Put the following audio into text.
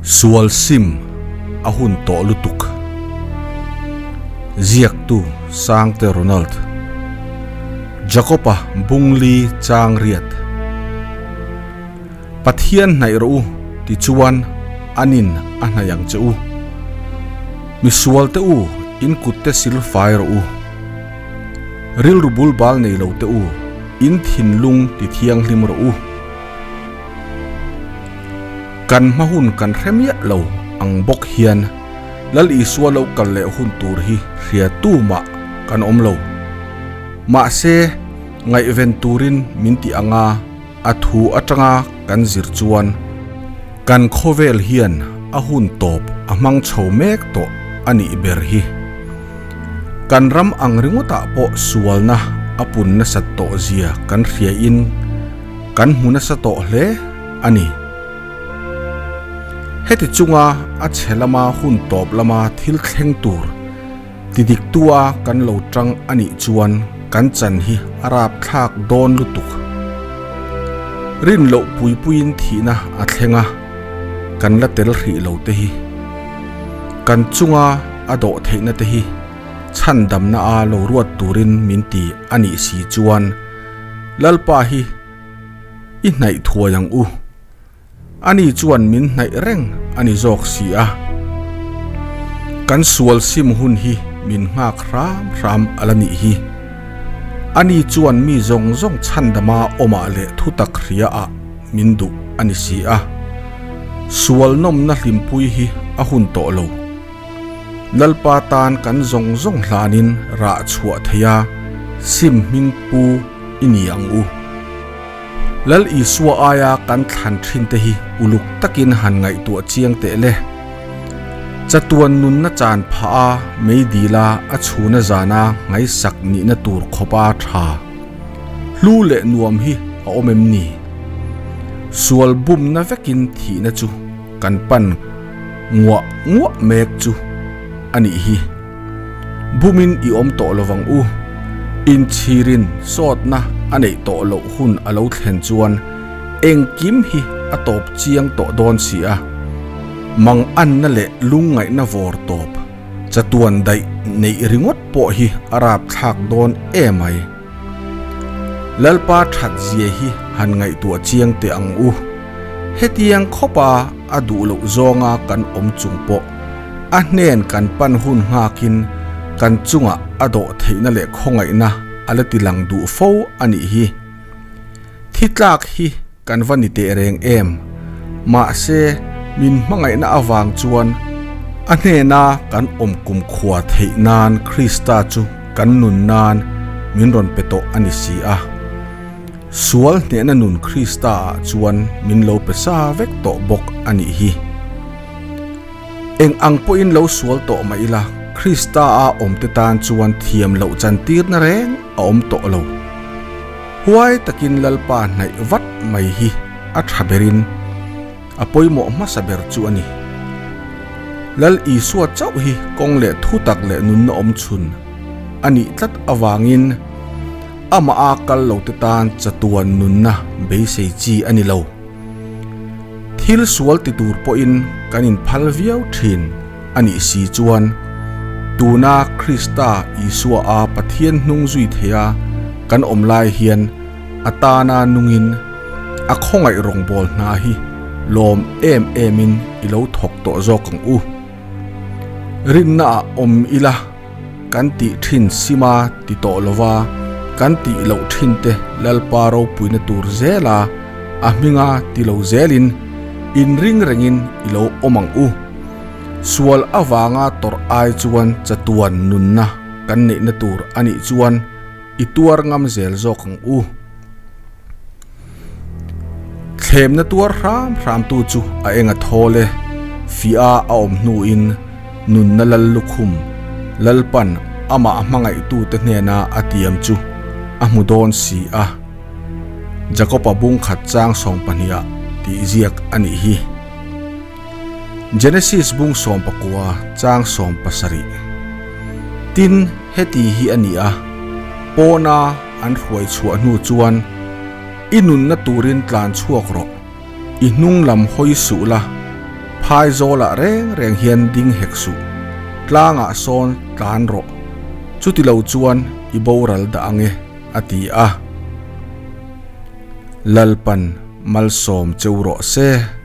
Sual sim a hun tawh lutuk. Ziaktu Sangte Ronald. Jakob-a Bungli Chang Riat. Pathian hnaih rawh u tichuan anin a hnaih ang che u. Misual te u in kut te sil fai rawh u. Rilru bul bal nei lo te u in thinlung ti thianghlim rawh u. Kan hma hun kan hre miah lo ang bawk hian Lal Isua lo kal leh hun tur hi hria tu mah kan awm lo. Mahse, ngaihven turin min ti anga a thu atanga kan zir chuan kan khawvel hian a hun tawp a hmang chho mek tawh a nih ber hi. Kan ram ang ringawtah pawh sualna a pun nasat tawh zia kan hriain kan hmu nasa tawh hle a ni. Heti chunga a chhe lama hun tawp lama thil thleng tur ti diktua kan lo tang a nih chuan kan chan hi a rapthlak dawn lutuk. Rin loh puipuiin thihna a thleng a, kan la tel hrih lo te hi. Kan chunga a dawh theihna te hi chhandamna a lo ruat turin min ti a nih si chuan Lalpa hi i hnaih thuai ang u. Ani chuan min hnaih reng a ni zawk si a. Kan sual sim hun hi min nghak hram hram a la nih hi. Ani chuan mi zawng zawng chhandama awmah leh thutak hria ah min duh a ni si a. Sual nawmna hlimpui hi a hun tawh lo. Lalpa tan kan zawng zawng hlanin rah chhuah thei a, sim hming pu i ni ang u. Lal Isua aia kan thlan thin te hi uluk takin han ngaihtuah chiang teh le. Chatuan nunna chan phah a meidila a chhuna zana ngaihsak nihna tur khawpa tha hlu leh nuam hi a awm em ni? Sual bumna vekin thihna chu kan pan nguah nguah mek chu a nih hi. Bumin i awm tawh lovang u. Inchhirin sawtna a neih tawh loh hun a lo thlen chuan engkim hi a tawp chiang tawh dawn si a. Mang anna leh lungngaihna vawr tawp chatuan daih neih ringawt pawh hi a rapthlak dawn emai. Lalpa that zia hi han ngaihtuah chiang teh ang u. Hetiang khawpa a duh loh zawnga kan awm chung pawh a hnen kan pan hun nghakin kan chungah a dawh theihna leh khawngaihna a la ti lang duh fo a nih hi. Thi tlak hi kan va ni teh reng em? Mahse, min hmangaihna avang chuan a hnena kan awm kumkhua theih nan Krista chu kan nun nan min rawn pe tawh a ni si a. Sual hnehna nun Krista ah chuan min lo pe sa vek tawh bawk a nih hi. Eng ang pawhin lo sual tawh mah ila, Krista a awmte tan chuan thiam loh chantirna reng a awm tawh lo. Huai takin Lalpa hnaih vat mai hi a tha berin a pawimawh hmasa ber chu a ni. Lal Isua chauh hi kawng leh thutak leh nunna awm chhun a nih tlat avangin amah a kal lote tan chatuan nunna beisei chi a ni lo. Thil sual ti tur pawhin kan inphal viau thin a nih si chuan tuna Krista Isua a Pathian hnung zui theia kan awm lai hian a tana nungin a khawngaih rawngbâwl hna hi lawm em emin i lo thawk tawh zawk ang u. Rinnaah awm ila. Kan tih thin sima ti tawh lova kan tih loh thin te Lalpa ropuina tur zela a hminga ti lo zelin inring rengin i lo awm ang u. Sual avanga tawrh ai chuan chatuan nunna kan neihna tur a nih chuan i tuar ngam zel zawk ang u. Thlemna tuar hram hramtu chu a enga thawl e, fia a awm hnuin nunna lal lukhum Lalpan amah hmangaihtute hnena a tiam chu a hmu dawn si a. Jakob-a bung khat chang 12 ah tih ziak a nih hi. Genesis bung 19 chang 17. Tin, heti hi a ni a, pawna an hruai chhuah hnu chuan, I nunna turin tlan chhuak rawh, i hnung lam hawi suh la, Phaizawlah reng reng hian ding hek suh, tlangah sawn tlan rawh, chutilo chuan i boral dah ang e, a ti a. Lalpan malsawm cheu rawh se.